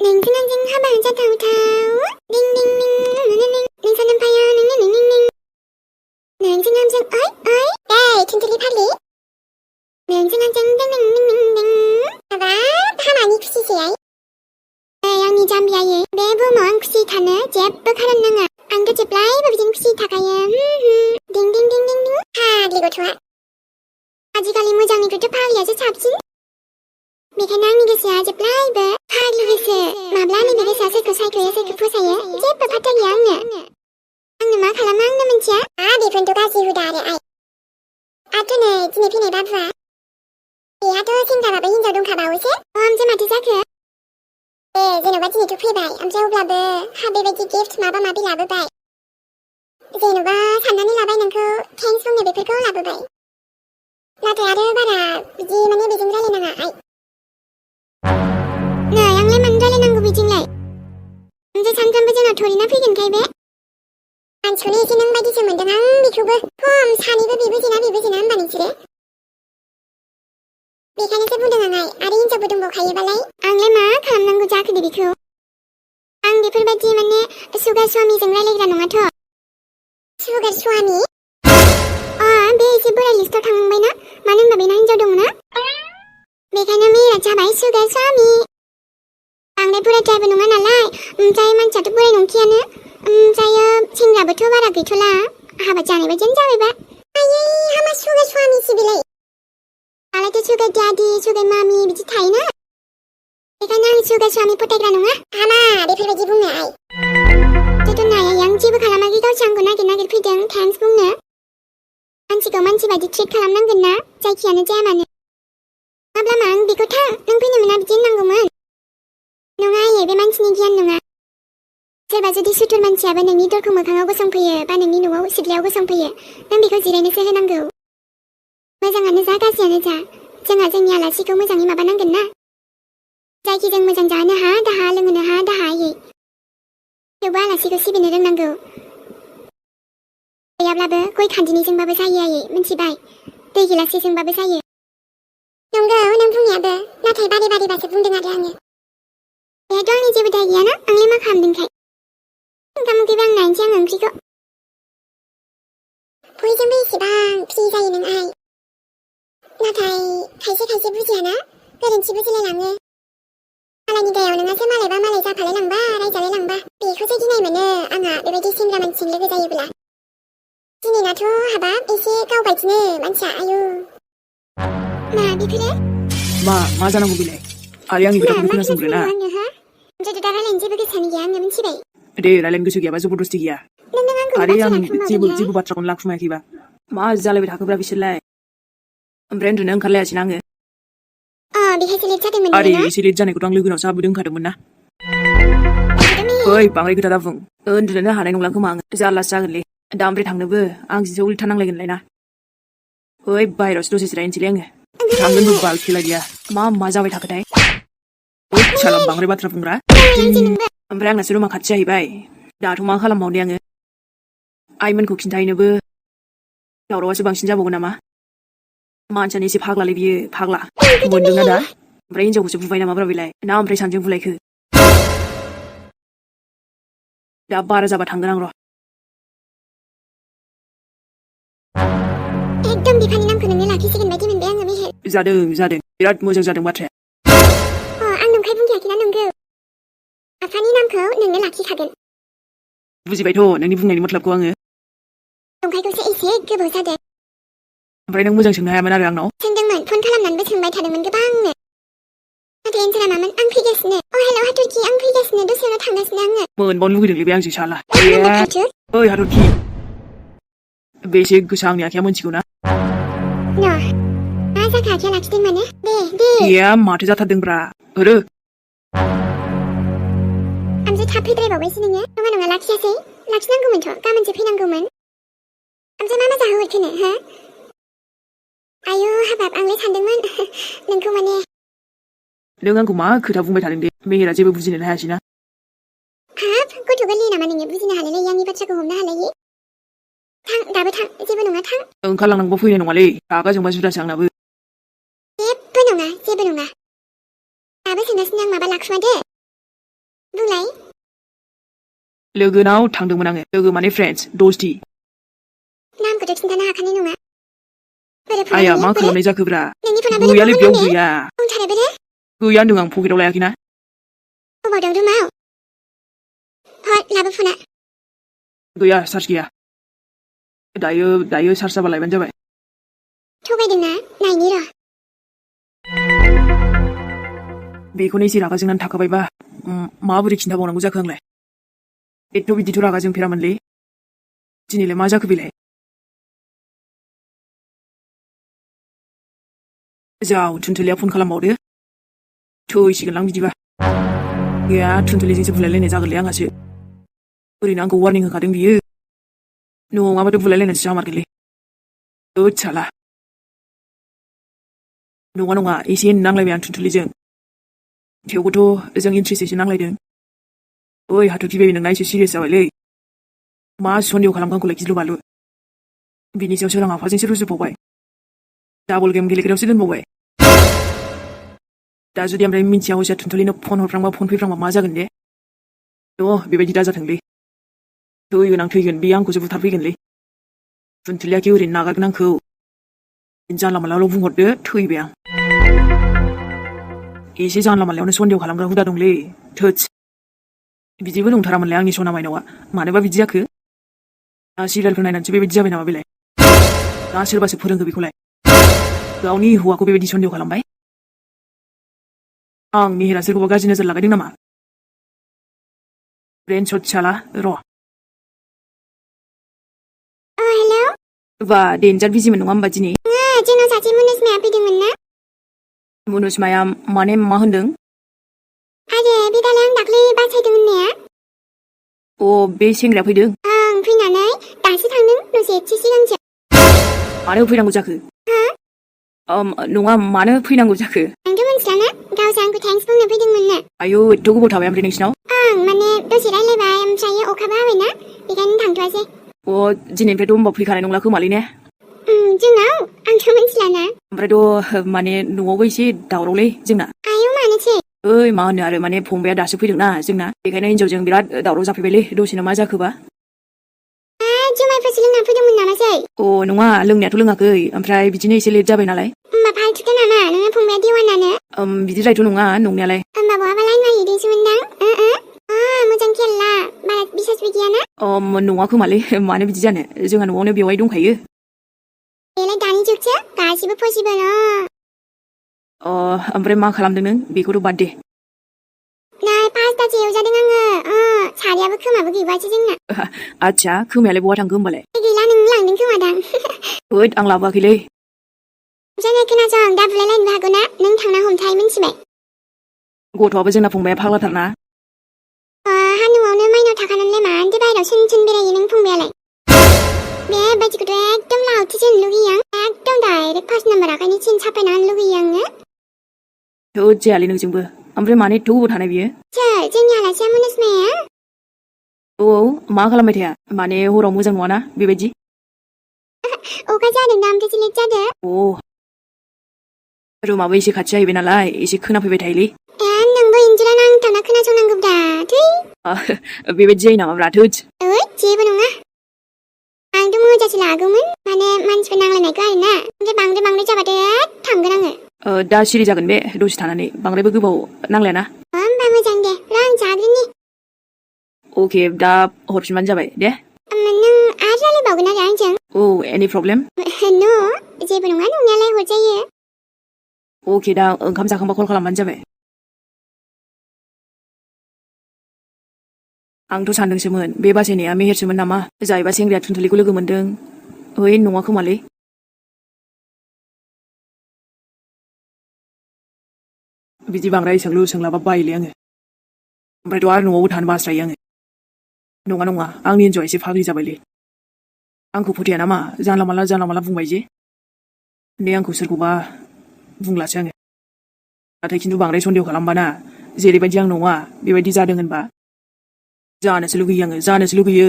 냉증한증 하방자 타우타우 링링링 냉선음파여 링링링링 냉증한증 어이 에이 튼틀리 팔리 냉증한증 링링링링 봐봐 하마니 쿠시시야이 양이 잠비야이 매부모한 쿠시 타네 제쁘 카란낭아 안그집 라이브 비진 쿠시 타가야 딩딩딩딩딩 하 그리고 좋아 아직까지 무장이그도 파위야지 잡신 बेखायनो आंनि गोसोआ जेब्लायबो फाग्लि गोसो माब्लानि बे गोसोआ सोरखौ सायख'यो सोरखौ फसायो जेबो फात्ता गैया आंनो मा खालामो आंनो मिन्थिया बेफोरनोथ' गाज्रि हुदा आरो आथ' नै दिनै फैनाय बाबुआ बेहाथ' सेंग्राबाबो हिनजाव दंखाबावोसो ओमफ्राय माथो जाखो जेन'बा दिनैथ' फैबाय ओमफ्राय अब्लाबो बेबायदि गिफ्ट माबा माबि लाबोबाय जेन'बा साननानै लाबाय नोंखौ थेंक्स बुंनो बेफोरखौ लाबोबाय नाथाय आरो बारा बिदि माने बेजों रायलायनाङा नै आंलाय मानो रायलायनांगौ बिदिंलाय ओमफ्राय सानफ्रामबो जोंनाव थरिना फैगोनखाय बे मानसिखौनो एसे नों बायदिसो मोनदों आं बेखौबो खम सानैबो बेबो जेना होनबा नोंसोरो बेखायनोसो बुंदों आंहाय आरो हिनजावबो दंबावखायोबालाय आंलाय मा खालामनांगौ जाखो दे बेखौ आं बेफोरबायदि माने सुगार स्वामिजों रायलायग्रा नङाथ' सुगार स्वामि बे एसे बोराय लिस्टआव थांबायना मानो होनबा बेना हिनजाव दंना बेखायनो मेरा जाबाय सुगार स्वामि बांद्राय बोरायद्रायबो नङा नालाय ओमफ्राय मानसियाथ' बोराय नंखायानो ओमफ्रायो सेंग्राबोथ' बारा गैथ'ला हाबा जानाय बायदियानो जाबायबा आयै हामा सुगार स्वामिसो बेलाय दालायथ' सुगार दादि सुगार मामि बिदि थायोना बेखायनो आं सुगार स्वामि फोथायग्रा नङा हामा बेफोरबायदि बुंनो जोंथ' नायै आं जेबो खालामाखै गावसो आंखौ नागिर फैदों थेंक्स बुंनो मानसिखौ मानसि बायदि ट्रिट खालामनांगोन ना जायखियानो जाया मानो माब्ला आं बेखौ थां नों फैनो मोना बिदि होननांगौमोन नङा बे मानसिनि गियान नङा सोरबा जुदि सुथुर मानसियाबो नोंनि दरखौ मोखाङाव गसंफैयो बा नोंनि न'आव सिथ्लायाव गसंफैयो नों बेखौ जिरायनोसो होनांगौ मोजाङानो जा गाज्रियानो जा जोंहा जोंनि आलासिखौ मोजाङै माबानांगोन ना जायखि जों मोजां जानो हा दाहा लोंहोनो हा दाहायै थेवबो आलासिखौ सिबिनो रोंनांगौ गैयाब्लाबो गय खान्दिनिजोंबाबो जायो मिन्थिबाय दै गिलाससेजोंबाबो जायो नंगौ नों बुंनायाबो नाथाय बारे-बारेबासो बुंदों आरो आङो बेहायथ' आंनि जेबो दाय गैयाना आंलाय मा खालामदोंखाय ओंखाम उखैबा आं नायनोसै आं ओंख्रिखौ बयजोंबो एसेबां फ्रि जायो नों नाथाय खायसे बुजियाना गोरोन्थि बुजिलायलाङो मालायनि दायाव नोंहासो मालायबा मालाय जाफालायलांबा रायजालायलांबा बेखौसो गिनाय मोनो आंहा बेबायदि सेंग्रा मानसिजों लोगो जायोब्ला दिनैनाथ' हाबाब एसे गावबायदिनो मानसिया आयु मा बेफोरो मा जानांगौ बेलाय आरो आंनि खोथाखौ खोनासंग्रोना ओमफ्राय दा रायलायनो जेबो गोसोआनो गैया आङो मिन्थिबाय दे रायलायनो गोसो गैयाबा जबरदस्ति गैया आरो आं जेबो बाथ्राखौनो लाखुमायाखैबा मा जालायबाय थाखोब्रा बिसोरलाय ओमफ्राय उन्दुनो ओंखारलायासैना आङो बेहायसो लेट जादोंमोन आरे एसे लेट जानायखौथ' आं लोगोनावसो हाबोदों होनखादोंमोन ना ओइ बांद्राय खोथा दाबुं उन्दुनोनो हानाय नंला खोमा आङो जारलासो जागोनलै दा ओमफ्राय थांनोबो आंजोंसो उल्था नांलायगोनलाय ना ओइ बाहेरावसो दसे जिरायनोसैलै आङो थांगोनबो बाल खेला गैया मा जाबाय थाखोथाय साला बांद्राय बाथ्रा बुंग्रा ओमफ्राय आंनासो रुमा खाथि जाहैबाय दाथ' मा खालामबावनो आङो आइमोनखौ खिन्थाहैनोबो दावरावासो बांसिन जाबावगोन नामा मानसियानो एसे फाग्लालै बियो फाग्ला मोनदोंना दा ओमफ्राय हिनजावखौसो बुबाय नामाब्रा बेलाय ना ओमफ्राय सानजों बुलायखो दा बारा जाबा थांगोन आं र' एकदम बिफानि नामखौ नोंनो लाखिसिगोन बायदि मोनबाय आङो मेहेर जादों बिराद मोजां जादों बाथ्राया आं नंखाय बुंखायाखैना नंगौ आफानि नामखौ नोंनो लाखिखागोन बुजिबायथ' नोंनि बुंनायनि मतलाबखौ आङो नंखायखौसो एसे गोबाव जादों ओमफ्राय नों मोजां सोंनो हायामोन आरो आंनाव सोंदोंमोन फन खालामनानैबो सोंबाय थादोंमोन गोबांनो नाथाय एन्सारा मामोन आं फैगासिनो हेल' हाथरखि आं फैगासिनो दसे उनाव थांगासिनो आङो मोनबावनो लुगैदोंलै बे आंजों साला ओइ हाथरखि बेसे गोसा आंनि आखाया मोनथिगौ ना मा जाखो आखाया लाखिदों माने दे माथो जाथारदोंब्रा ओरो ओमफ्राय थाब फैद्रायबावबायसो नोङो नङा लाखियासै लाखिनांगौमोनथ' गाबोनसो फैनांगौमोन ओमफ्राय मा जाहोहरखोनो आयु हाबाब आंलाय सानदोंमोन नोंखौ माने नों आंखौ मा खोथा बुंबाय थादों दे मेहेरा जेबो बुजिनो हायासैना हाब गथ' गोरलै नामा नोङो बुजिनो हालायै आंनि बाथ्राखौ हमनो हालायै थां दाबो थां जेबो नङा थां ओंखारलांनांगौ फैनाय नङालै रागा जोंबा जुदासो आंनाबो जेबो नङा दाबो सोंगासिनो आं माबा लाखुमादो बुंलाय लोगोनाव थांदोंमोन आङो लोगो माने फ्रेन्ड्स दस्ति नामखौथ' खिन्थानो हाखानाय नङा बोरै फन आया मा बोरै खालामनाय जाखोब्रा नोंनि फना बोरै गैयालै बेयाव फन गैया दंथारो बोरो गैया होनदों आं पकेटाव लायाखैना बबाव दं रुमाव हर लाबो फना गैया चार्ज गैया दायो चार्ज जाबा लायबानो जाबाय थगायदोंना नायनि र' बेखौनो एसे रागा जोंनानै थाखाबायबा माबोरै खिन्थाबावनांगौ जाखो आंलाय एथ' बिदिथ' रागा जोंफेरामोनलै दिनैलाय मा जाखो बेलाय जाव थुनथुलिया फन खालामबावदो थैसिगोनलां बिदिबा गैया थुनथुलिजोंसो बुलायलायनाय जागोनलै आंहासो ओरैनो आंखौ वार्निं होखादों बियो नङाबाथ' बुलायलायनायसो जामारगोनलै ओद साला नङा एसे नांलायबाय आं थुनथुलिजों थेवबोथ' जों इन्ट्रेस्टसो नांलायदों ओइ हाथरखि बेबि नोंना एसे सिरियास जाबायलै मा सन्देह खालामखो आंखौलाय गिलु बालु बिनि सायाव सोरां आफाजोंसो रुजुबावबाय डाबल गेम गेलेग्रायावसो दोनबावबाय दा जुदि ओमफ्राय मिन्थिया हसिया थुनथुलिनो फन हरफ्रांबा फन फैफ्रांबा मा जागोन दे बेबायदि दाजाथोंलै थैगोन बे आंखौसो बुथारफैगोनलै थुनथुलियाखि ओरैनो नागारगोन आंखौ जानला मानलाल' बुंहरदो थैबाय आं एसे जानला मानलायावनो सन्देह खालामग्रा हुदा दंलै थोदस बिदिबो नंथारामोनलाय आंनि सना माइनावा मानोबा बिदि जाखो सिरियालफोर नायनानैसो बेबायदि जाबाय नामा बेलाय ना सोरबासो फोरोंखो बेखौलाय गावनि हौवाखौ बेबायदि सन्देह खालामबाय आं मेहेरा सोरखौबा गाज्रि नोजोर लागायदों नामा ब्रेन शट साला र' हेलौ बा डेन्जार बिजिमोन नङा होमबा दिनै जोंनाव सासे मुनुसमाया फैदोंमोन ना मुनुसमाया माने मा होनदों आरो बे दालाय आं दाख्लै बासायदों होननाया बे सेंग्राया फैदों ओं फैनानै दासो थांदों दसे एसे सिगांसो मानो फैनांगौ जाखो नङा मानो फैनांगौ जाखो आंथ' मिन्थिलाना गावसो आंखौ थेंक्स बुंनो फैदोंमोननो आयौ एथ' गोबाव थाबाय ओमफ्राय नोंसिनाव ओं माने दसे रायलायबाय ओमफ्राय अखाबो हाबायना बेखायनो थांथ'वासै दिनैनिफ्रायथ' होमबा फैखानाय नंला खोमालै ने जोंनाव आंथ' मिन्थिलाना ओमफ्रायथ' माने न'आवबो एसे दावरावलै जोंना आयौ मानोसै मा होनो आरो माने फंबाया दासो फैदोंना जोंना बेखायनो हिनजावजों बिराद दावराव जाफैबायलै दसेनो मा जाखोबा जुमायफोरसो लोंना फैदोंमोन नामासै नङा लोंनायाथ' लोङाखै ओमफ्राय बिदिनो एसे लेट जाबाय नालाय होमबा फालथुखा नामा नोङो फंबाया देवानानो बिदिद्रायथ' नङा नंनायालाय होमबा बहाबा लाइन मारिहैदोंसोमोनदां मोजां खेल ला बारा बिसासबो गैयाना नङा खोमालै मानो बिदि जानो जोंहा न'आवनो बेवाय दंखायो बेलाय दानि जुगसो गासिबो पसिबल ओमफ्राय मा खालामदों नों बेखौथ' बाद दे नै 5टासो एवजादों आङो सारियाबो खोमाबो गैबावासो जोंना आदसा खोमायालाय बहा थांखो होमबालाय गैला नों लांदों खोमादां होद आं लाबोआखैलै जोङो खोनासं दा बुलायलायनोबो हागौ ना नों थांना हमथाय मिन्थिबाय गथ'आबो जोंना फंबाया फाग्लाथारना हा न'आवनो माइनाव थाखानानैलाय मानोथो बाहेरायाव सोन बेरायो नों फंबायालाय बेबायदिखौथ' एकदम लावथिसो होनो लुगैयो आं एकदम डाइरेक्ट फार्स्ट नाम्बार आखाइनि सिन साफायना होनो लुगैयो आङो होद जायालै नोंजोंबो ओमफ्राय मानो एथ' गोबाव थानाय बियो सोर जोंनि आलासिया मुनुसमाया मा खालामबाय थाया माने हराव मोजां नङाना बेबायदि अखा जादों दा ओमफ्रायसो लेट जादो रुमाबो एसे खाथि जाहैबाय नालाय एसे खोनाफैबाय थायोलै नोंबो इन्जुराव नांथाबना खोनासंनांगौब्रा थै बेबायदि जायो नामा ब्रा थोद जेबो नङा आंथ' मोजांसो लागौमोन माने मानसिफोर नांलायनायखौ आरोना ओमफ्राय बांद्राय जाबाथाय थांगोन आङो दा सिरि जागोन बे दसे थानानै बांद्रायबो गोबाव नांलायाना होमबा मोजां दे र' आं जाग्रोनि अके दा हरफिनबानो जाबाय दे नों आरो रायलायबावगोन आरो आंजों एनि प्रब्लेम न' जेबो नङा नंनायालाय हरजायो अके दा ओंखाम जाखांबा कल खालामबानो जाबाय आंथ' सानदोंसोमोन बे बासायनाया मेहेरसोमोन नामा जायबा सेंग्राया थुनथुलिखौ लोगो मोनदों नङा खोमालै बिदि बांद्राय सोंलु सोंलाबा बायोलै आङो ओमफ्रायथ' आरो न'आवबो थानो बास्रायो आङो नङा आंनि हिन्जावआ एसे फाग्लि जाबायलै आंखौ फोथाया नामा जानला मानला बुंबाय जे आंखौ सोरखौबा बुंलासो आङो नाथाय खिन्थु बांद्राय सन्देह खालामबाना जेरैबायदि आं नङा बेबायदि जादों होनबा जानोसो लुगैयो